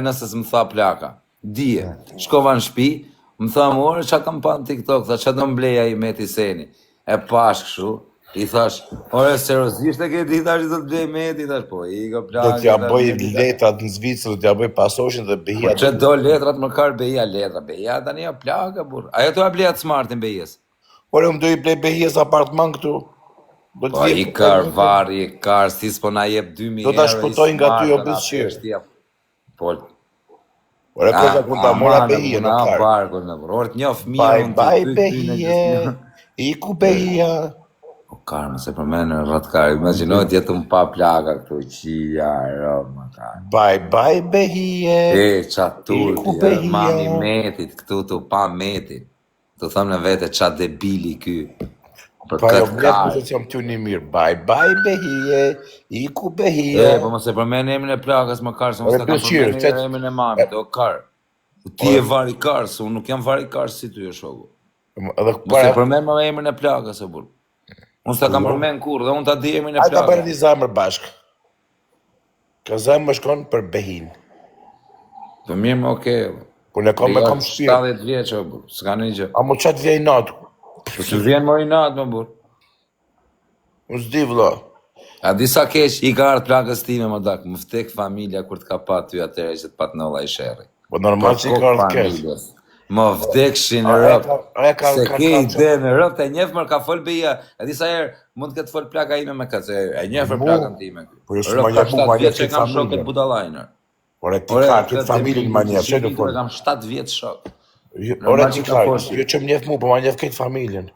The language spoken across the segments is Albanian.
Nëse s'më tha plaka. Dije. Shkova në shtëpi, më tha more ça kam pa në TikTok, tha ça do më blej ai Meti Seni. E pash kështu, i thash, ore seriozisht e ke di thash do të blej Meti, thash po ik o Do plaka. t'ja thash, bëj Meti, tha. letrat në Zvicër, do t'ja bëj pasoshin dhe Po Behia që do letrat më kar Behia letra, Behia tani o plaka burr. Ajo t'ua blej atë smartin Behies. Ore, unë do i blej Behies apartman këtu. Do të Po vje i kar varri, i kar, si s'po na jep 2000 Do ta euro i shpëtoj nga ty, o smartën, bythqir. atë është jep. Po Ore, koza kun ta mora aman, Behie, na nuk kar. barku në orë të njoh mirë Bye unë ty, bye ty, ty në Behie. gjithë. Iku Behia. Po kar, mos e përmend në rrot kar, imagjino të jetë më pa plaka këtu, qia, ro, ma kar. Bye bye Behie. E, qa Iku turpi, e, Behia. mami Metit, këtu tu pa Metit. Të thëmë në vete, qa debili ky. Për Pa jo, këtë mlet kar. më se jam ty një mirë. Bye bye Behie. Iku E, Behia. po mos e përmend emrin e plakës më kar, se mos Ore ta kam bythqir, përmend çet emrin e mamit, o kar. Ti Ore je vari kar, se unë nuk jam vari kar si ty e shoku. edhe Mos e para përmend më emrin e plakës o burr. Unë s'ta kam Jo. përmend kurrë dhe unë ta di emrin e Hajde ta bëjmë plakës. një zemër bashk. Ka zemër shkon për Behin. Po mirë, më okej. o. Po ne kam me Beja kam shpirt. 70 vjeç o burr, s'ka ndonjë gjë. A mu ça të vjen natë? Po s'u vjen më inat më burr. Unë s'di vëlla. A di sa keq i ka ardhur plakës time më dak, më vdek familja kur të ka pa ty atëherë që të pat nolla i sherri. Po normal Për që i ka kokë ardhur keq. familjes. Më vdekshin A e rëp. ka a e ka Se ka ke ka ide në rëp, e njeh mër ka fol Beja. E di sa herë mund të ketë fol plaka ime me këtë, se e njeh për Mu, plakën time. ky. po jo Rëp s'ma ka njeh mu, 7 ma njeh vjet që këtë kam shok këtë familjen. budallajnër. Ore ti Ore, ka këtë këtë familjen ma debilin njeh, që çe do i fol? kam 7 vjet shok. Jo, Ore Normal ti që ka ka, fol. jo që më njeh mu, po ma njeh këtë familjen.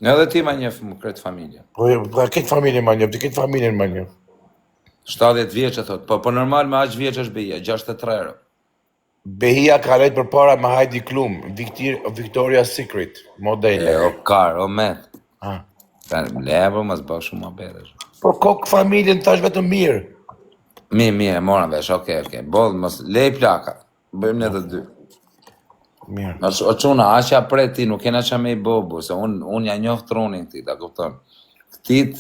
Edhe ti ma njeh mu krejt familjen. Po jo, po këtë familjen ma njeh, ti këtë familjen ma njeh. 70 vjeç e thot. Po po normal me aq vjeç është Beja, 63 euro. Behia ka rejt përpara me Heidi Klum, Victor, Victoria's Secret, E modele. o kar, o met. Ha. Ta le po mos bëj shumë muhabetesh. Po kok familjen tash vetëm mirë. Mirë, mirë, e mora vesh. Okej, okej. Boll, mos lej plaka. Bëjmë ne të dy. Mirë. O, o çuna, aq ja pret ti, nuk kena ça me i bo, bu, se un un ja njoh trunin këtij, ta kupton. Këtit,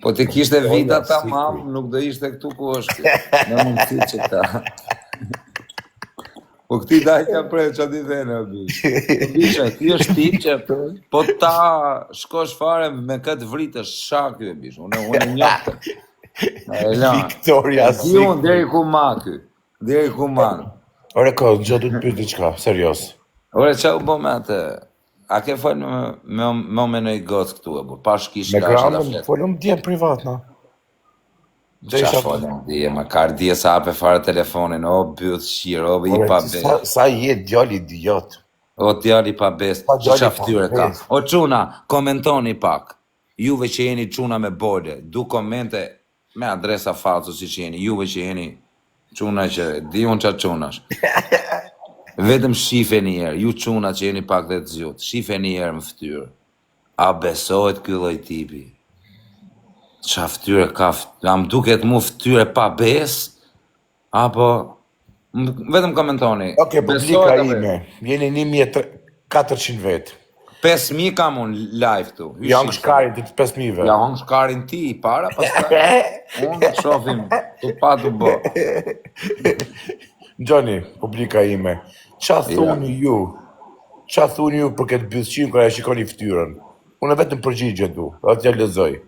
po ti kishte vita Victoria's tamam, Secret. nuk do ishte këtu ku është ky. Me mundësi që këta. Po këti daj ka pret, ça ti thene, o bish. Po bisha, ky është tip që po ta shkosh fare me këtë vritësh, sha ky e bish. Unë unë e njoh këtë. E la. E Victoria's di unë deri Secret. ku ma ky. Deri ku ma. Ore ko, gjë du të pyet diçka, serioz. Ore, ça u bë me atë? A ke fol me me me me në i gocë këtu e burr? Pash kish Me ka që ta Grandën flet. folëm dje në privat, na. Dhe Qa isha folëm dje, ma kar dje sa hape fare telefonin, o byth shirë, o i Ore pa ti sa besë. sa je djalë idiot. O djali pa besë, Sa që djalë qa i pa fytyrë ka. besë. O çuna, komentoni pak. Juve që jeni çuna me bole, du komente me adresa falso siç jeni, juve që jeni çuna që di unë qa çunash. Vetëm shifeni herë, ju çuna që jeni pak dhe të zgjut, shifeni herë në fytyrë. A besohet ky lloj tipi? Qa fytyrë ka, a më duket mu fytyrë pa besë? Apo m- vetëm komentoni. Okej, publika Besohet apo jo? ime, jeni 1400 vet. 5000 kam unë live këtu. Hy Ja hong shif se. shkarin të 5000 Ja ve. hong shkarin ti i para, pastaj unë shohim tu pa tu bë. Gjoni, publika ime, qa Ja. thuni ju? Qa thuni ju për këtë bythqin kur e shikoni fytyrën? Unë vetëm përgjigje du, edhe t'ja lexoj.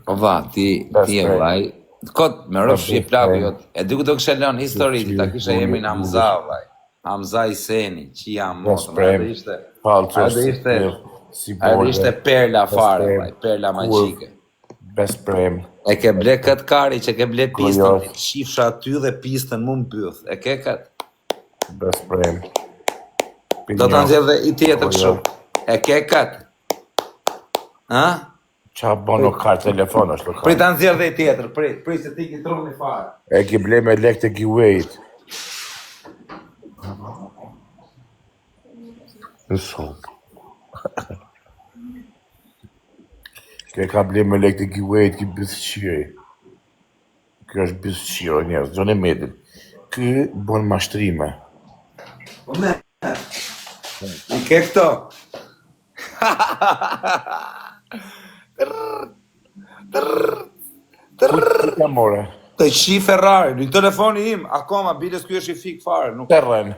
Po va, ti ti e Best friend, vllai. Kot me my rrofsh je best plaku friend, jot. E di ku do kishe lënë histori ti, ta bythqir, kishe unë emrin Hamza ulës, vllai. Hamza Iseni, qia best motën, ajo do friend, ishte, falso ajo do si ishte, pil, si ajo do bole, ishte perla best fare friend, vllai, perla kurv, magjike. best friend, E ke ble kët kari që ke ble pistën, kojot, ti të shifsha aty dhe pistën mu mbyth. E ke kët? best friend, Do ta pinjo, nxjerr dhe i tjetër kështu. kojot. E ke kët? Ha? Qa bon o kar telefon është o Prit kar. ta nxjerr dhe i tjetër, prit, prit se ti ki truni fare. E ki ble me lek të giveaway-it. Në sot. Kjo e ka ble me lek të giveaway-it, ki bythqiri. Kjo është bythqiri, o njerëz, gjone metin. Ky bon mashtrime. Po me, i ke këto? Ku ku ta more? Të qi Ferrari, në telefoni im, akoma biles ky është i fik fare, nuk. Terren.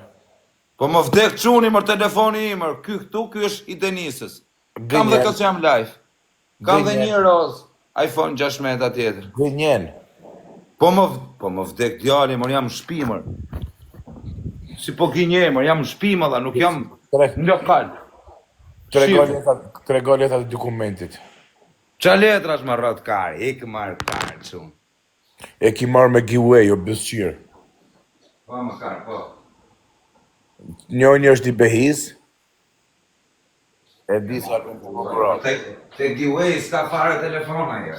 Po më vdek çuni mër telefoni im, mër, ky këtu, ky është i Denisës. Kam dhe Gënjen. këtë që jam live. Kam dhe Gënjen. një roz iPhone 16 tjetër. Gënjen. Po më po më vdek djali, mor jam në shtëpi mër. Si po gënjej mër, jam në shtëpi më dha, nuk jam Tre, në lokal. trego Shif. letrat, trego letrat e dokumentit. Ça letrash më rrot kar, ik marr kar çun. E ki marrë me giveaway, o bythqir. Po më kar, po. Njëri është i Behis, e di sa lënë të Po bukurat. te te giveaway s'ka fare telefona ja.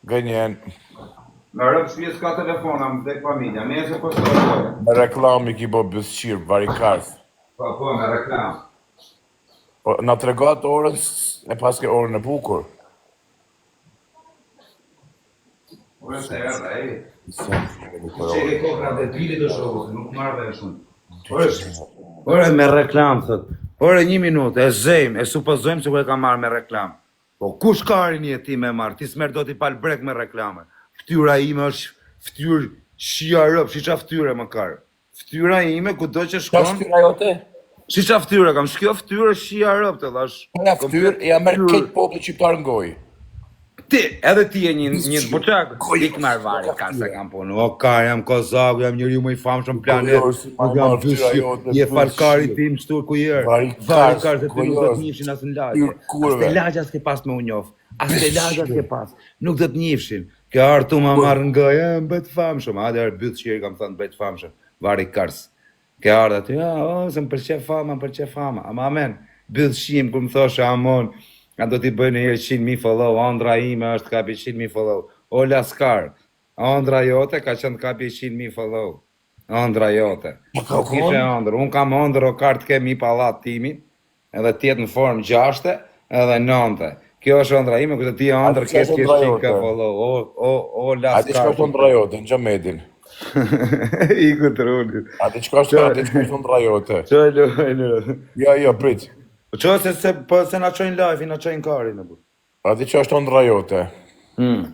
Gënjen. Në rëp shtëpi s'ka telefona, më vdek familja. Nesër po stoj. Me reklam i ki bo bythqir, varikars. Po po, me reklam. Po, na trego atë orën, e paske orën e bukur. Ore se erdha, ej. Sa e bukur Që orën. ke kokra debilit do shoku, se nuk marr vesh unë. Ore, 200 ore me reklam thot. Ore një minutë, e zejm, e supozojmë se ku e ka marrë me reklam. Po kush ka rini e ti me marr? Ti s'merr dot i pal brek me reklame. Fytyra ime është fytyrë shia rëp, shi qa fytyre më kar. Fytyra ime kudo që Qa shkon, fytyra jote? shi qa fytyre kam, shkjo fytyrë është shia rëp të thash. Nga Komplet fytyrë ja merr fytyrë. keq populli shqiptar në gojë. Ti, edhe ti je një një Bythqir, buçak, ik gojos, marr nuk vari ka ka se fytyrë. kam punu. O ka, jam kozaku, jam njeriu më i famshëm në planet. Gojor si ma Nuk jam marr fytyra bythqir, jote, je falkari bythqir. tim shtu ku jer. Vari Varikars, kar se ty nuk do të gojos, njifshin as në lagje. fytyrë As te kurve. lagja s'ke pas me u njof. As te lagja s'ke Bythqir. pas. Nuk do të njifshin. Ke ardhur tu ma Kur marr nga, e, më bëj të famshëm. Hajde er bythqir kam thënë bëj të famshëm. Vari kars. Ke ardhur aty, ah, oh, se më pëlqen fama, më pëlqen fama. Ama amen. Bythqim kur më thoshe amon, a do t'i bëj në herë 100.000 follow, ëndra ime është kapi 100.000 follow. O Laskar, ëndra jote ka qenë të kapi 100.000 follow. Ëndra jote. Pa ka Nuk ishe kon? ëndër. Un kam ëndër o kar të kem një pallat timin, edhe të jetë në formë gjashte edhe nënte. Kjo është ëndra ime, këtë ti A ëndër di çka ke është të kesh ëndra 100k jote? follow. O o o A di çka Laskar është ëndra jote në Xhamedin? Iku truni. A di çka është, a di çka është ëndra jote? Ço lojë. Jo, jo, prit. Po ço se se po se na çojnë live, na çojnë karin apo. A di çka është ëndra jote? Hmm.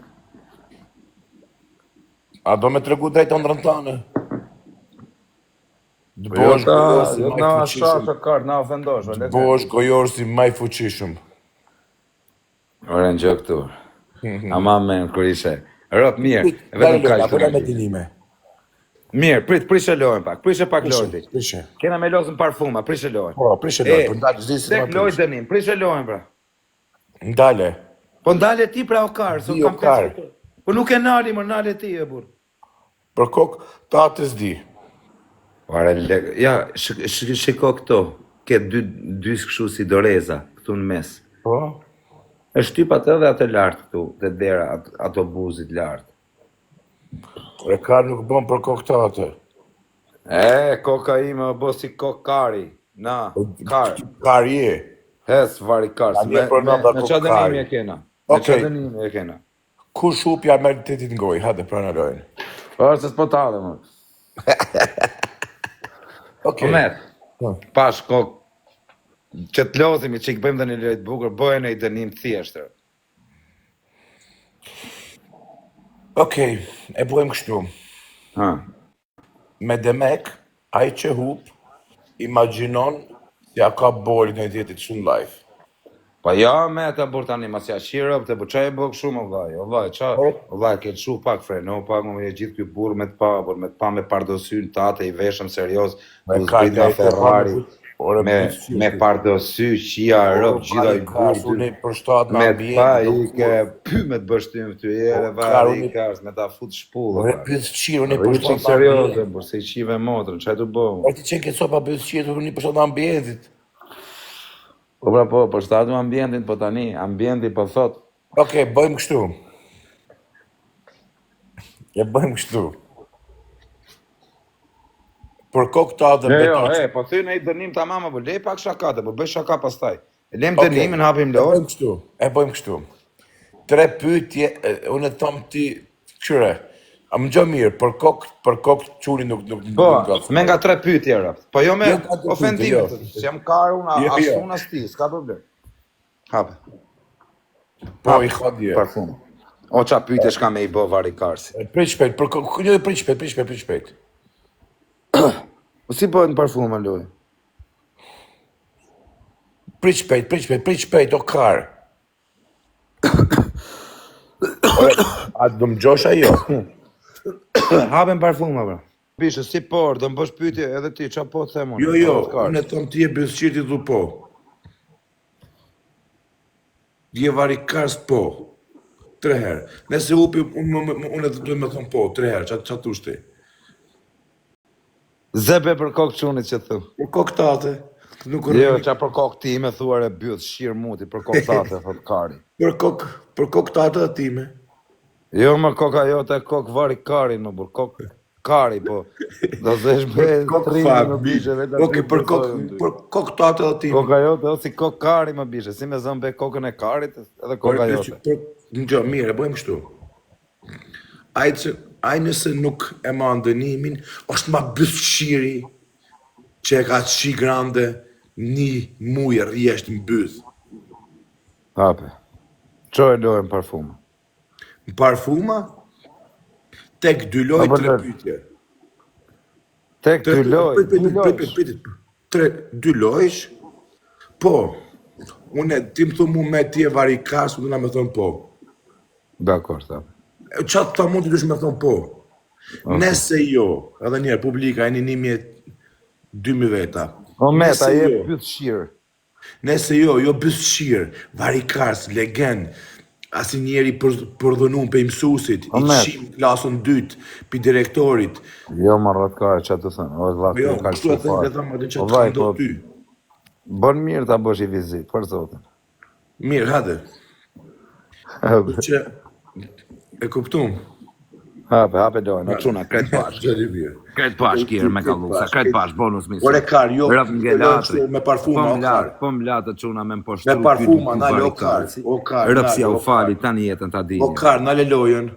A do me tregu drejt ëndrrën tënde? Të Po jo bëhesh ta, gojor si jo më i na fuqishëm. shasha kar, na ofendosh, o Të leke. bëhesh gojor si më i fuqishëm. Ore në gjë këtu. Ama men kur ishe. Rop mirë, Prit, e vetëm ndale lojën, kaq a bëna këna me gjë. dënime. Mirë, prit, prishe lojën pak, prishe pak Prishe, lojën ti. prishe. Kena me lozën parfuma, prishe lojën. Po, prishe E, lojën, po ndale, s'di si tek ma lojë prish. dënim, prishe lojën pra. Ndale. Po ndale ti pra o kar, se Di unë o kam pesë kar. fitore. Po nuk e nali, më nale ti e burr. Për kokë të atës di. Ore, le, ja, sh, sh, shiko këto. Ke dy dy kështu si doreza këtu në mes. Po? E shtyp atë dhe atë lart këtu, te dera, at, ato buzit lart. E kar nuk bën për kokë të atë. E, koka ime o bo si kokari. Na, Po, kar. Kar je. Hes, vari kars. Tani Me, e me, pranon da me qa kokë dënimi kari. e kena? Me qa Okej, dënimi e kena? kush hup ja merr tetit në gojë, hajde prana lojën. Po, se s'po ta dhe, më. Po Okej. met, Po. pash kok, që të lozim i çik bëjmë dhe një lojë të bukur, bëjnë i dënim të thjeshtë. Okej, e bëjmë kështu. Ha. Me demek, ai që hup, imagjinon si a ka bolit në tjetrit shumë live. Po ja, me të burr tani, mos ja shiro, të bu çaj e bë kështu më vllai. O vllai, ça, Po, o vllai, ke çu pak freno, pak më je gjithë ky burr me të pa, por me të pa me pardosyn tate i veshëm serioz, me tu ka zbrit nga ka i të pa me Ferrari, but, ore me bythqir me ti. pardosy, qia Ore rëp, gjitha vari i burr kas, ty. unë i përshtat në Me të pa ambient, do i ke kurv. py me të bësh ty në fytyrë, O kar vari unë i kars, me ta fut shpullë ore kar. bythqir, unë i Rri përshtat çik në serioze, ambient. por se i qive motrën, çaj tu bë? Ore ti qenë ke sopa bythqir, unë i përshtat në ambientit. Po pra po, përshtatu ambientin, po tani, ambienti po thot, Okej, bëjmë kështu. E bëjmë kështu. Për kokë të atë Jo, jo, betoq. e, po thy në i dënim tamam, apo lej pak shakate, po bëj shaka pastaj. E lem Okej, dënimin, hapim e lojë. bëjmë kështu. E bëjmë kështu. Tre pyetje, e, unë e tham ti, kqyre. A më gjë mirë, për kokë, për kokë çuni nuk nuk Po, nuk me ngacmoj. nga tre pyetje rap. Po jo me Jo nga tre pyetje, ofendime, jo. të- se jam kar unë, Jo, as jo. unë as ti, s'ka problem. Hape, Po i hape, ha dje. parfum. O qa pyetje shka me i bë varikarsi. Prit shpejt, për jo, prit shpejt, prit shpejt, prit shpejt. Po si bëhet në parfuma loj? Prit shpejt, prit shpejt, prit shpejt, o kar. Ore, a do më gjosh ajo? Hapen parfuma bro. Bishë, si por, do më bësh pyetje edhe ti, qa po të them unë? Jo, jo, Kar. unë e them ti e bythqir ti thu po. Ti je varikars po. Tre herë. Nëse hupi, unë unë unë edhe duhet me thonë po, tre herë, qa, qa thush ti? Zepe për kokë çunit që thu. Për kokë tate, nuk Jo, rrini. qa për kokë time thuar e byth, shirë muti, për kokë tate, thot kari. Për kokë, për kokë tate dhe time. Jo, më koka jote, kokë varikari, më burr, kokë kari, po. Do zesh me Për kokë trimin fa, më bishe, vetë Okej, aty për kokë, besoj unë ty. për kokë tate dhe time. Koka jote, o si kokë kari më bishe, si me zënë be kokën e karit, edhe Por koka për, jote. për, në gjë, mirë, e bëjmë kështu. Ai që ai nëse nuk e ma dënimin, është ma bythqiri që e ka qi grande një muj rjesht në byth. Hape. Qo e lojën parfum? Në parfuma, tek dy loj, Apo tre lër. pyetje. Tek Tre dy pyetje, loj, prit, dy prit, prit, lojsh. prit, prit, prit, tre, dy lojsh, po, unë e ti më thu mu me ti e varikas, unë na me thonë po. Dakor, tha. E, Qa të mund të dush me thonë po. Okej. Nëse jo, edhe njerë, publika, jeni 1000, 2000 veta. O meta, Nëse je jo, pyet shirë. Nëse jo, jo bythqir, varikars, legen, asi njeri për, përdhunun për mësuesit, O i met. qim klasën dytë, pi direktorit. Jo, më rrot kare, që të thënë, o vlla, Po jo, ky e ka kështu e lëshu them, e fare. them atë që O të vaj, ka ndodhur po, ty. bën mirë ta bësh i vizitë, për zotin. Mirë, hajde. Që e kuptum. Hape, hape lojën, o çuna, kret bashk. Gjëri mirë. Kret bashk jerë me kallusa, kret bashk, bonus mision. Ore kar, jo, Rap jo ngelatri. kështu me parfuma, Po o kar. mlat, po mlat të çuna me mposhtru Me parfuma, ky nale, o kar, varikarsi. o kar, Rëp si nale, au o fali kar. tani jetën ta O dinje. kar, nale lojën.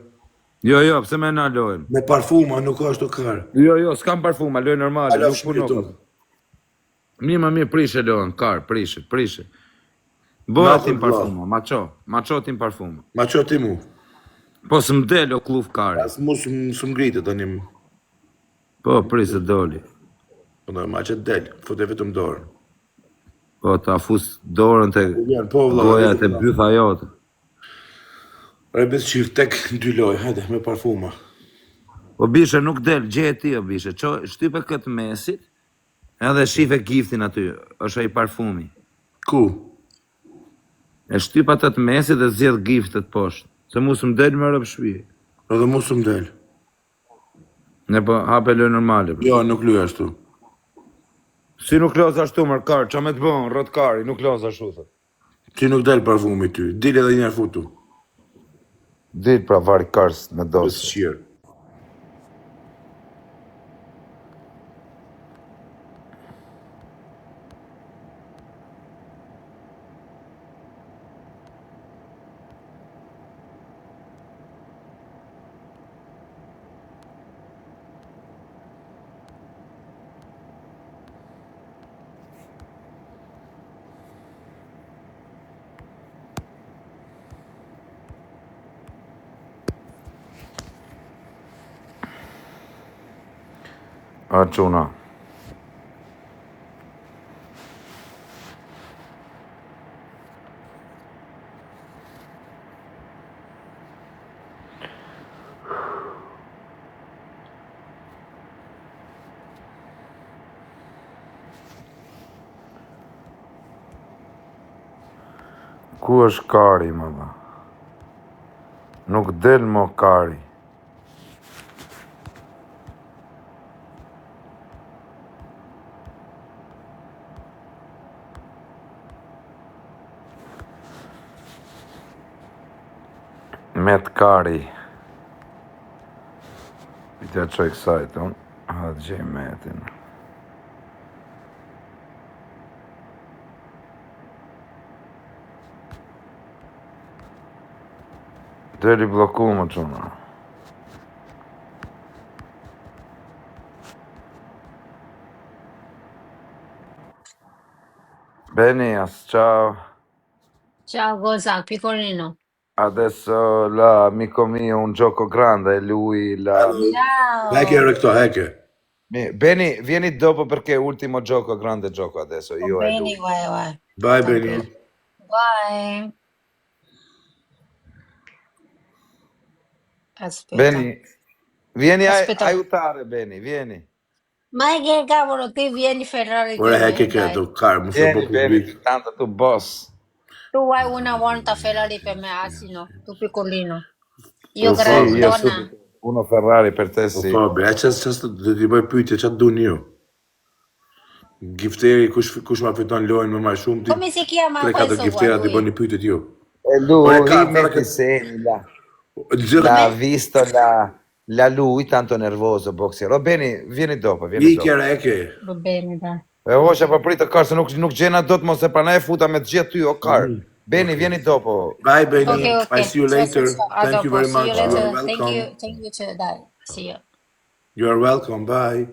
Jo, jo, pse me na lojën? Me parfuma nuk është o kar. Jo, jo, s'kam parfuma, lojë normale, Alo nuk puno. shpirtun. Mirë, më mirë, prishe lojën, kar, prishe, prishe. Bëhet Natën tim vlla. parfuma, ma ço, ma ço tim parfuma. Ma ço ti mu. Po s'm del o kluf kari. As mu s'm s'm ngritet tani. më. Po, prit se doli. Po normal që del, fute vetëm dorën. Po, ta fus dorën te Po vjen, po vlla, goja hajde, te vlla. bytha jote. Ore bes tek dy loj, hajde me parfuma. Po bishe nuk del, gjeje ti o bishe. Ço shtype këtë mesit, edhe shife giftin aty, është ai parfumi. Ku? E shtyp atë të mesit dhe zgjedh giftet poshtë. Se mu s'm del më rëp shtëpi. Edhe mu s'm del. Ne po hape lojë normale. Bro. Jo, nuk luaj ashtu. Si nuk loz ashtu mër kar, ça me të bën, rrot kari, nuk loz ashtu thot. Ti nuk del parfumi ty. Dil edhe një herë futu. Dil pra vari kars me Bes dosje. qirë. A çuna. Ku është kari më dha? Nuk del mo kari. Met kari. I t'ja qoj kësaj ton. Ha të gjej metin. Deli blloku më çuna. Benias, ciao. Ciao Goza, piccolino. Adesso l'amico mio un gioco grande, lui la... Hello. Heke Ciao. ore këto, heke. Mi- Beni, vieni dopo perché ultimo gioco, grande gioco adesso, Po io e Beni, lui. vaj, vaj. Bye Tranquillo. Beni. Bye. Aspetta. Beni, vieni a Aspetta. aiutare, Beni, vieni. Ma che cavolo, ti vieni Ferrari Ore che me, heke dai. këto, kar, mos e bë Vieni, Beni, publik. tanto tu boss. Tu vuoi una volta Ferrari per me, asino, tu piccolino. Io O Sì, io Fabi, grandona. subito uno Ferrari per te o sì. Fabi, e ças ças do t'i bëj pyetje, ç'a doni ju? Gifteri kush kush ma fiton lojën më më shumë ti Come si chiama 3-4 questo qua, giftera ti lui? bëni pyetjet ju. E Ore lui kar, mette 3 i segni là. Nxjerr L'ha Come? visto la, la lui tanto nervoso, boxer. Va bene, vieni dopo, vieni Ike dopo. reke. Va bene, dai. E osha pa pritë kar se nuk nuk gjena dot mos e pranaj futa me të gjithë ty o kar. Mm. Beni, Okay. vieni dopo. Bye Beni, Ok, I ok. see you Ciao, ciao, later. ciao. A Thank you dopo. very See you much. You are later. Thank welcome. you. Thank you too. Dai. See you. You are welcome. Bye.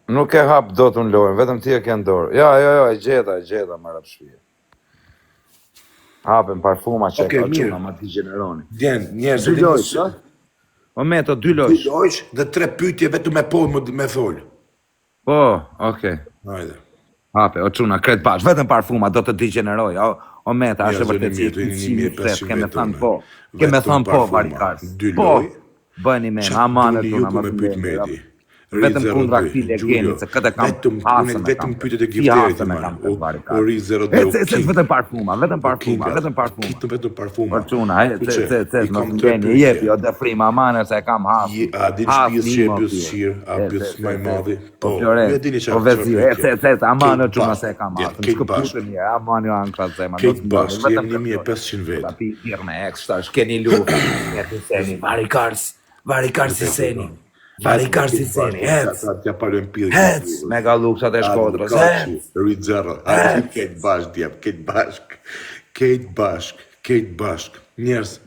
Nuk e hap dot unë lojën, vetëm ti e ke në dorë. Ja, jo, jo, e gjeta, e gjeta më rap shtëpi. Hapen parfuma që e Okej, ka mirë. çuna, ma digjeneroni. Djen, njerëz, Dy e dini lojsh, se ë? O meto, dy dy lojsh. lojsh dhe tre pyetje vetëm me po më me fol. Po, okay. Hajde. Hape, o çuna, kret bash, vetëm parfuma do të digjeneroj. O, o meta, është Njerëz, e jeni vërtetë si mirë, jeni 100 1500 flet, ke me vetë thënë unë. po. Ke me Vetëm thënë po, parfuma. Varikars. Dy Po, loj. bëni me, Qa aman e doni ju çuna, ku mos me më pyet leni. rap. medi? Ri Vetëm kundra 02, këtij Giulio, legenit, se këtë kam vetëm unë hasëm e vetëm kam. pyetjet e Si gifterit i hasëm e marr. kam O këtë o Varikars. Ri 02, Ec, o ec, ec, King. vetëm parfuma, vetëm O parfuma, Kinga, vetëm parfuma. kitën vetëm O parfuma. çuna, ec, Kuçe, ec, ec, i ec, mos kam më tre leni, pyetje. jepi, o dëfrim, amane se e kam Je, hasëm. a din shtëpisë Hasmi që e mo byth pje. shirë, a Ec, byth ec, më i ec, ec. madhi? O Po, ju e Florenc, dini o çfarë çfarë Vezir, ec, pyetje. ec, ec, aman o Kejt çuna bashk, se e kam djem, hasëm. kejt Shkëputën bashk. një, aman jo ankra zema, mos Kejt më leni, bashk, vetëm jemi këtë lojë. 1500 Po ta vet. pi birë me ex, tash keni luftë. Ec, seni, Varikars, Varikars i seni. Hajde, Varikars i kejt bashk, seni, sa ec. sa t'ja parojmë pillë Ec, mega luksat e Hajde, Shkodrës, kaçi, ec. Ri zero. Hajde, Ec. kejt bashk, djem, kejt bashk. Kejt bashk, kejt bashk. Njerëz,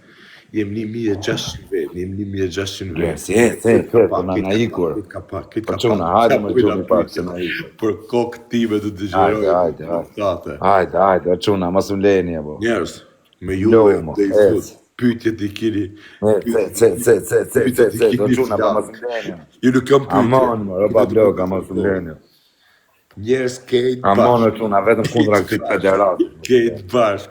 jemi 1600 vet, jemi 1600 vet. Njerëz, ec, Kejt ec, ka ec, pak, na kejt na ka pak, ikur. kejt ka pak, kejt Po ka çuna, pak. hajde Qa më bojna gjumi pak se pyetje? na ikur. Për kokë time të Hajde, dëgjeroj, hajde, hajde. tate. Hajde, hajde, o çuna, mos më leni apo. Njerëz, me juve Lou mo, dhe i ec. fut, pyetjet i kini, Ec, ec, ec, ec, ec, ec, pyetjet ec, i ec, o kini çuna, pa mos flak. më leni. Ju nuk kam pyetje. Amon, mo, roba Pyetjet i bloka, bëni mos më po. leni. Njerëz kejt Amon, o bashk. çuna, vetëm kundra Kejt këtij bashk. federatit. Kejt bashk.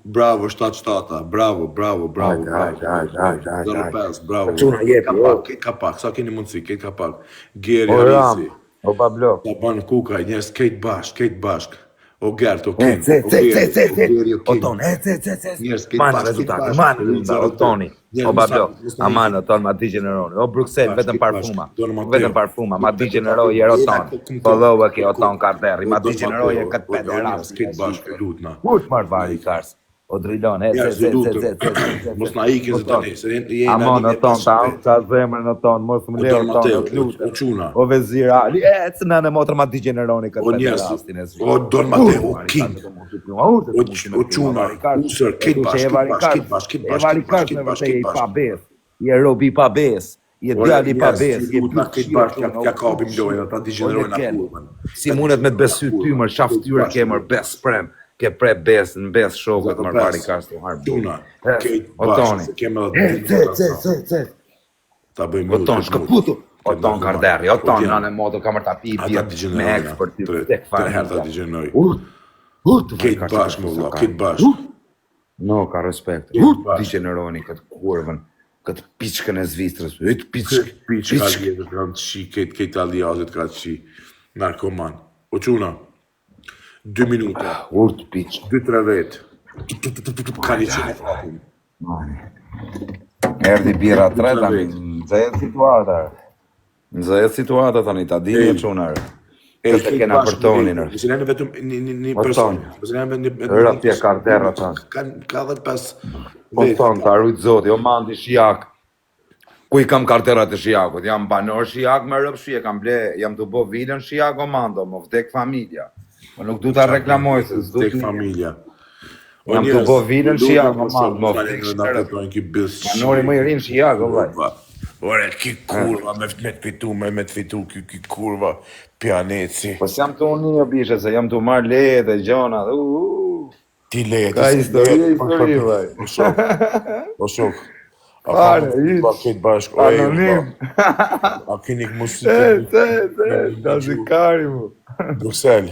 Bravo 77-ta, bravo, bravo, bravo, Hajde, bravo. hajde, hajde, hajde, hajde, hajde. 05, bravo. O çuna, Kejt jepi, ka o. pak, kejt ka pak, sa keni mundësi, kejt ka pak. Geri O Ram, Arisi, o Bablok. Taban Kuka, njerëz kejt bashk, kejt bashk. O Gert, o King, Ec, ec, o ec, Geri, ec, ec, o ec. Geri, o O King. ton, ec, ec, ec, ec. Njerëz kejt Mani bashk, kejt rezultate, bashk. mani Ri rezultate, o 02. Toni, Njerëz o mos na Bablok. mos na Aman, ikin. o ton, ma digjeneroni. O Bruxelles, Bashk, vetëm kejt bashk. parfuma. Don Vetëm Mateo. parfuma, ma Vetëm digjeneroj parfuma. e o Jena ton. kokën tonë. Follow e ke o Kokën. ton Karderi, O ma Don digjeneroj e Mateo, këtë o o njerëz pederastin kejt e bashk, Zvicrës. lutna. Kurt marr Na vari ikin. kars. O Drilon, ec, Njerëz, ec, ju ec, ec, lutem, ec, ec, ec, ec, mos ec. na ikin O se ton. tani, se jena Amon, o ton, 1500 ta vet. ta zemrën o ton, mos më O le o Don ton, o Mateo, të o, o lutem. çuna, O Vezir Ali, ec, nënë motra ma digjeneroni këtë o njerëz, pederastin e o Zvicrës. Don Urt, Mateo, o vari King, kars, të mund të pluma, urt, o, të mund ç- të o me pluma, çuna, vari kars. usër, E kejt tu që bashk, e kejt vari bashk, kejt kars, bashk, kejt e bashk, vari kejt bashk, kars kejt me bashk, vërtet je kejt i bashk. pabes, je robi i pabes, je Ore, djali i njerëz, pabes, ju je lutna byt kejt shirë bashk, ja, çuna, o ja byt kapim lojën, shirë, ata o digjenerojnë na legen. kurvën. Si Ta mundet me të digjenerojnë na besu ty kurvën, mër, kejt shaftyrë bashk, ke mër, bes prem, ke pre bes në bes shokët mër vari 05, kars të harë bukë. çuna, Ec, kejt o bashk, Toni, se kemë edhe 2 ec, ec, minuta ec, sa. ec, ec. Ta bëjmë O mute ton, këtë mut, shkëputu, o këtë ton narkoman. Karderi, o O ton, djem, nënë motë, kam ta pi ata birë me digjenerojnë, ex për ty, tre, vdek tre herë ta familja. digjeneroj. Urt, urt, vari Kejt kars të bashk, më kërë vlla, ka. kejt bashk. Urt, no, ka respekt. Kejt Urt, bashk. digjeneroni këtë kurvën, këtë piçkën e Zvicrës, yt piçk, Këtë piç ka piçk. vjetër, kanë të shi, kejt, kejt aliazit ka të shi, narkoman. O çuna, 2 minuta, Urt piçk. 2-3 vetë, ka Hajde, një qenë e hajde, hapim. hajde. Erdhi birra 2-3 tre tani, vetë. nxehet situata. Nxehet situata tani, ta dini e Ej, çunar. ej, Këtë kejt kena për bashk më tonin. lejtë, mos i lënë vetëm një, një, një O person, ton, mos i lënë vetëm një, vetëm një rëpje person, karterra ton. kanë ka 15 O vetë. ton, ta rujt zoti, o mandi shijak. Ku i kam karterat e shijakut? Jam banor shijak me rëpshi, e kam ble, jam të bo vilën shijak o mando, më vdek familja. Po nuk du ta Qa bën, reklamoj se s'du vdek të mirë. familja. O Jam të njerëz, bo ju vilën lutem shijak o mos mando, më mos na vdek lënë na shërët. fitojnë ky Banori bythshir. më i ri në shijak o vllai. Kurva. Ore, ki kurva me, me të fitu, me, me të fitu, ki, ki kurva, pijaneci. Po s'jam të unë një bishe, se jam të marrë leje dhe gjona dhe u, u. Ti leje, ti Ka s'ke histori, leje, për, për, histori, vaj. o shok, o shok. A ka Fare, mundësi vlla hiç, këtë bashkë, o ej, vlla. anonim. A keni mundësi E, të e, me e, me ta si dëgju? kari mu. Bruksel,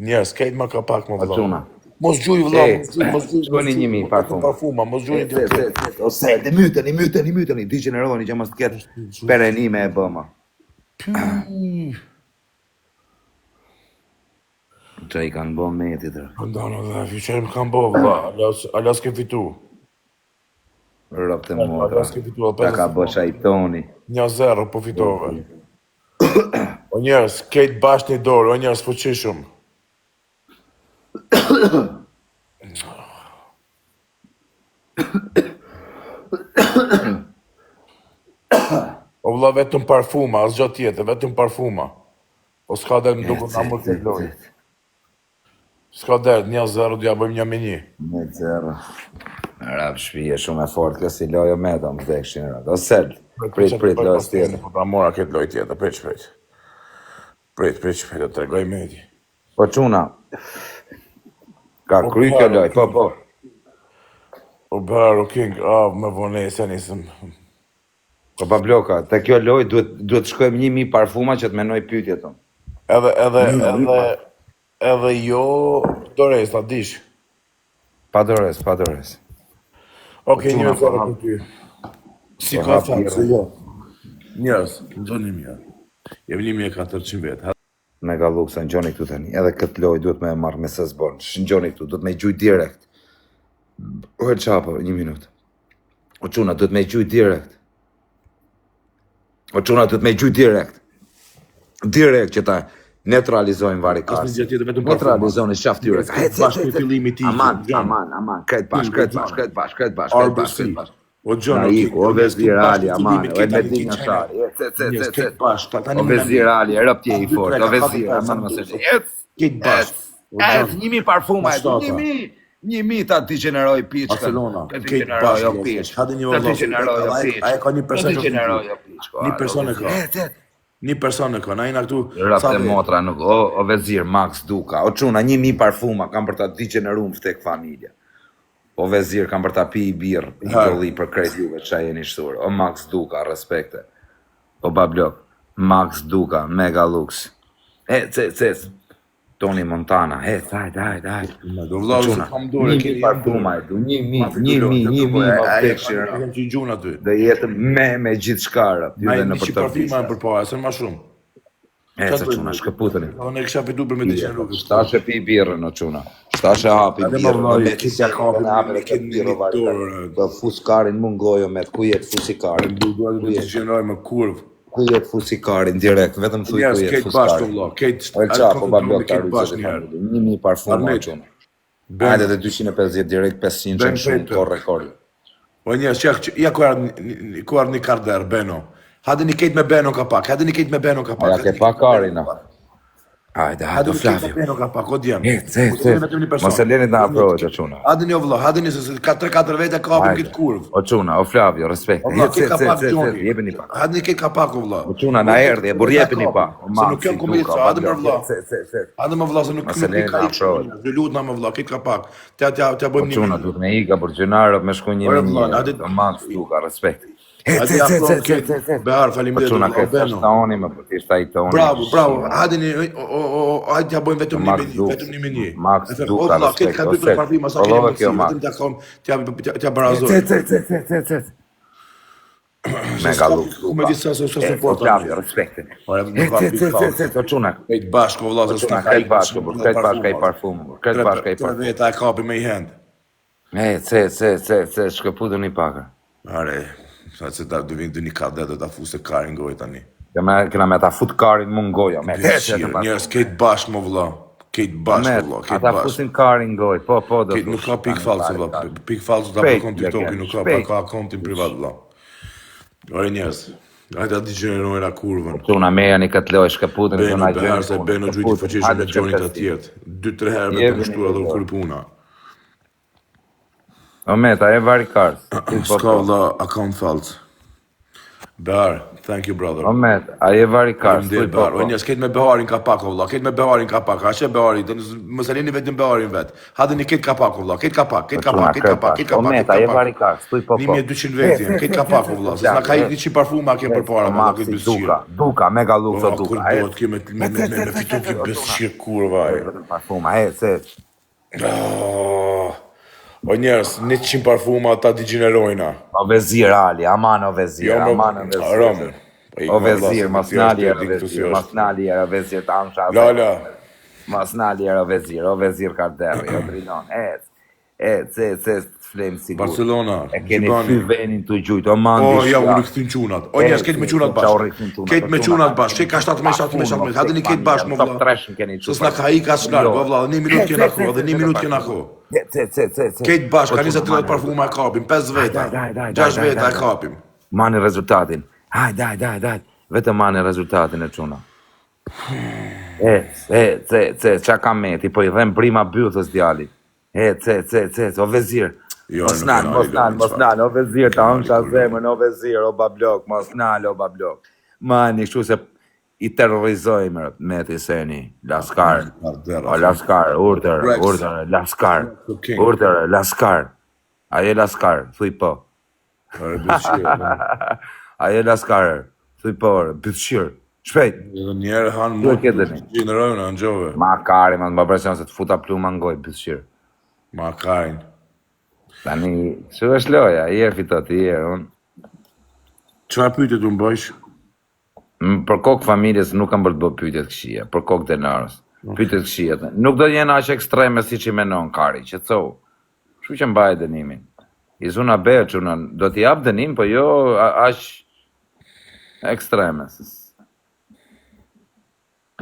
njerëz, krejt ma ka pak më O vlla. çuna. Mos gjuj vlla, E, mos gjuj, mos gjuj, mos shkoni gjuj, 1000 mos vetëm parfum. parfuma, mos E, gjujni se, tjetër. se, se, o se, dhe myteni, myteni, myteni, digjeneroni që mos të ketë perenime e bëma. Py. Që i kanë bo metit, rë. Ndano dhe, fi më kanë bo vlla, ala ala s'ke fitu. Rrëpte Ala motra. s'ke fitu, Ta 5 ka bo shajtoni. 1-0 po fitove. O njerëz, krejt bashkë një dorë, o njerëz fuqishëm. O vlla vetëm parfuma, asgjë tjetër, vetëm parfuma. O s'ka dert, më E, duket ce, na më ce, këtë lojë. ce. S'ka dert, 1-0 do ja bëjmë 1 me 1. Me zero. Rap shpije shumë e fortë, kjo si lojo me ta më vdekshin rap. O sel, Prit, prit, çfarë prit, bëj lojës pas tjetër, tjetër. po ta mora këtë lojë tjetër, prit, prit. Prit, prit, prit, do të tregoj meti. Po çuna, ka O kry kjo bërë, o lojë, po, king. po. O bërë, o king, ah, me vonesë nisëm. Po pa bloka, te kjo lojë duhet duhet të shkojmë 1000 parfuma që të menoj pyetjet unë. Edhe, edhe, 1000 edhe, parfuma. edhe jo dorez, ta dish. Pa dorez, pa dorez. Po Okej, çuna, një po zero hap, për ty. Si po ka hap fat, se birrën. jo. Njerëz, nxoni mirë. Jemi 1400 vetë. Mega luksa, ngjoni këtu tani. Edhe këtë lojë duhet me e marr me se s'bon. Ngjoni këtu, duhet me gjujt direkt. O e çapo, një minutë. O çuna, duhet me gjujt direkt. O çuna, duhet me gjujt direkt. Direkt që ta neutralizojmë Asnjë gjë varikarsin. tjetër, vetëm parfuma. Neutralizoni shaft tyre. Njerëz, krejt Hec, hec, bashkë hec, me fillimi i tij, Aman, Gjon. aman, aman. Krejt bash, King, o krejt Gjon. bash, krejt bash, krejt bash, krejt bash, RBC. krejt bash. O Gjon, Na o King, iku, o o njerëz, Vezir krejt bashkë Ali, me aman, fillimit, o krejt tani Elmedin ti qene. Jashari, ec, ec, ec, Njerëz, ec, krejt ec. bashkë, ta tani O më na Vezir Ali, e rëptje 1 i 2 fort, 3 o 4 Vezir, 5 aman 6 mos e 7 ec, Krejt ec, bashkë. O ec, Gjon, 1000 parfuma na e du, shtata. 1000, 1000 ta digjeneroj piçkën, Barcelona, të krejt digjeneroj bashkë o vëlla. piç, Hajde një të vëlla, se digjeneroj o ai piç, ai ka një të person që fitu. digjeneroj o piç, Një person e ka. ec, ec. Një person e ka. Na jena këtu Rap sa të vetë. motra nuk, o, o Vezir, Max Duka, o çuna, 1000 parfuma, kam për ta digjeneruar në vtek familja. O Vezir, kam për ta pi i birr, i Ha. dolli për krejt juve qa jeni shtur. O Max Duka, respekte. O Bablok, Max Duka, Mega Lux. E, ce, ce, Tony Montana, e, hajde, hajde, hajde. Ma do O vëlla, se çuna, kam dorë, 1000 keni jam dorë. parfuma e du, 1000, Ma fitu 1000, lojë, të 1000, po, ma ai e ka vdekshin, një rap. që gjun aty. Dhe jetë me, me gjithë shka, rap, Na ju dhe i në një për të parfuma vdisha. janë përpara, se ma shumë. E, Çfarë ce bëjmë? çuna, shkëputeni. Unë e kisha fitu për me të qenë rrugës. Shtashe pi birrën o çuna. Shtashe hapi Hajde më birrën, vëlla, o i me kit ja kapi në hapi me dhe kit këtë në birrë një o varikar. dorë. Do fus karin mu ngojo me ku jetë fusi karin. Do do Ku të jetë, gjeneroj me kurv. ku jetë fusi karin direkt, vetëm thuj ku Njerëz jetë krejt fus bashkë karin. vëlla, krejt O e atë çapo pa koncentrohemi blok ta krejt rujtë bashkë zoti një herë. familje. 1000 parfuma o Armit, çuna. Ben, Hajde dhe 250 direkt 500 Ben qenë shumë, Peter. korre korre. O njerëz, ja ja ku ardh ku ardh një karder Beno. Hajde një kejt me Beno ka pak, hajde një kejt me Beno ka pak, Aja hajde ke një pa kejt me Beno karin ka a. pak. Hajde, hajde Hajde o një kejt me Flavio. Beno ka pak, o djem. Ec, ec, Mos e leni ec. vetëm një Mos person. e leni të na Hajde afrohet o çuna. Hajde një o vëlla, hajde një se se ka 3-4 vete kapim Hajde. këtë kurv. O çuna, o Flavio, respekt. O vëlla, Ec, kejt ec, ka ec, pak ec, ec, Gjoni. jepeni pak. Hajde një kejt ka pak o vëlla. O çuna na O kejt erdhi, e burr veta jepeni kapim. pak. O Se nuk Maxi, jam komedi, Duka, sa o hajde më Bablok, vëlla. ec, ec, ec, ec. Hajde më vëlla se nuk Mos e nuk i leni ka na ikë shumë afrohet. njerëz. Ju lutna më vëlla, kejt ka pak. T'ja t'ja t'ja O bëjmë një çuna me një. duhet me ika për gjynarët me shku një Ore me vëlla, një. hajde O Max Duka, respekt. Ec, hajde ec, ja ec, afrohem ec, ec, kejt. ec, ec. Behar, O faleminderit o çuna vëlla, o këtë tash Beno. toni më, po ti ishte ai toni. Bravo, bravo. Shima. Hajde një o o o hajde t'ja bëjmë O vetëm një Max me një, Duk, vetëm një me një. Max E them, o Duka, vëlla, kejt respekt. ka O dy tre Sel, parfuma sa keni provove mundësi, kjo vetëm Max. t'ja kam t'ja t'ja t'ja Ec, barazojmë. ec, ec, ec, ec, ec, ec. Se Mega s'ka Lux ku me Duka. di sa sa sa Ec, o support tani. Flavio, respekte. Ore, nuk Ec, ka ec, pikë ec, ec, fallco. ec, o çuna. Krejt bashkë o vëlla O se s'na çuna, ka krejt ikë bashkë, shumë bur, vëlla krejt bashkë ai parfuma. parfum, bur, krejt Tre bashkë ai tre parfum. veta e kapi me i hend. Ec, ec, ec, ec, ec, shkëputuni pak. Are, sa se ta do vinë një kadet do ta fusë karin gojë tani. Kena kena me ta fut karin mu në goja, me ec, ec, Bythqirë, njerëz krejt bashkë më vëlla. Krejt O bashkë met, vëlla, krejt ata bashkë. fusin karin goj, po, po, do Krejt nuk thush. ka pikë Tani falso pare vëlla. karin. Pikë falso ta Shpejt, bllokon leken, TikToki, nuk ka, pa shpejt. ka akontin privat vëlla. Ore njerëz, hajde ta digjenerojnë kurvën. Çuna merrni këtë lojë, shkëputeni se Beno na Behar gjeni se punë, Beno gjujti shkëputeni, fuqishëm hajde me Gjoni të shkëputeni. tjerët. Dy tre herë vetëm Jepini shtuar këtë dhe u lojë. kry puna. O Meta, e vari kars. Thuj po S'ka po. vëlla account fals. Behar, thank you brother. O Met, a je varikar, Faleminderit thuj po Behar. O po. njerëz, ket me Beharin kapak o vlla, ket me Beharin kapak. A she Behari, të mos e lini vetëm Beharin vet. Hajde ket kapak o vlla, ket kapak, O ket çuna, kapak, ket kër kapak, ket bash. O kapak, Met, ket a je kapak. varikar, thuj po po. 1200 vetë jem, ket kapak o vlla, se s'na Plak, ka ec, ikë 100 parfuma ke ec, përpara o vlla, ket Maxi, bythqir. Duka, Duka, mega lux o O kur Duka, ec. bëhet kjo me me me me, me fitu kjo O çuna, bythqir kurva ec e. vetëm parfuma, ec, ec. Oh, o njerëz, 100 parfuma ata digjenerojna. O vezir Ali, aman o vezir, Jo më aman o vezir. Rom. Po ik O më vlla, vezir, se mos ti është nali e era di këtu si vezir, mos është. nali era vezir, ta amsha Lala, zemrën. Mos nali era vezir, o vezir Karderri, o Drilon, ec, ec, ec, ec, të flem sigur. Barcelona, E keni Gjibani. thy venin të gjujt, o mandi O, ja, u shja. rikthin çunat. O njerëz, Ec, ket me ec, çunat ec, qa bashk. u rikthin çunat, Ket o me çuna çunat kanë bashk. Ke keni ka 17, pa 17, fund, 17. mos Hajde tek një ket bashk familja, më top vlla. tresh më keni Se çu s'na për. ka ik as larg, Jo. o vlla, një minutë Ec, kena ec, kohë, ec, edhe ec, një vetëm minutë kena parfum. kohë. Ec, ec, ec, ec, ec. Ket bashk, O ka çuna, 20 30 mani parfuma e kapim, 5 Hajde, veta. hajde, hajde, hajde, 6 hajde, veta e hajde. kapim. Mani rezultatin. Hajde, hajde, hajde, hajde. Vetëm mani rezultatin e çuna. Ec, ec, ec, ec, qa ka meti, po i dhem brima bythës djalit. Ec, ec, ec, ec, o vezir. Jo, Mos nuk nal, e mos nali nal, lojën mos çfarë. nal, o vezir, Nuk e ta nali hëngsha kur lojën. zemrën, o vezir, o bablok, mos nal, o bablok. Mani, kështu se i terrorizojmë, meti seni, laskar. Karder, O atë. laskar, urdhër, Rex, urdhër, laskar, the king. urdhër, laskar. A je laskar, thuj po. Ore bythqir. A je laskar, thuj po, ore, bythqir. Shpejt, Edhe një herë han tu e mut ke dënim. gjenerojna, ngjove. Ma kari, ma të më presion se të futa pluma në gojë, bythqir. Ma karin. Tani, kështu është loja, i herë fitot, i herë, unë. Çfarë pyetje tu mbajsh? M, Për kokë familjes nuk kam për të bërë pyetje të këqija, për kokë denarës. Pyetje të këqija. Nuk do jenë aq ekstreme siç i menon Kari, qetësohu. Kështu që mbaj dënimin. I zuna be, çuna, do t'i jap dënim, po jo a- aq ekstreme.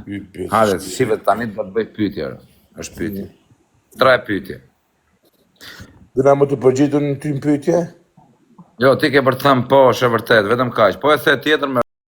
Y Hajde, bythqir. shivet tani do të bëj pyetje. ore. Është pyetje. Tre pyetje. Dhe na më të përgjigjur në ty në pyetje? Jo, ti ke për të thënë po, është e vërtet, vetëm kaq. Po e the tjetër me.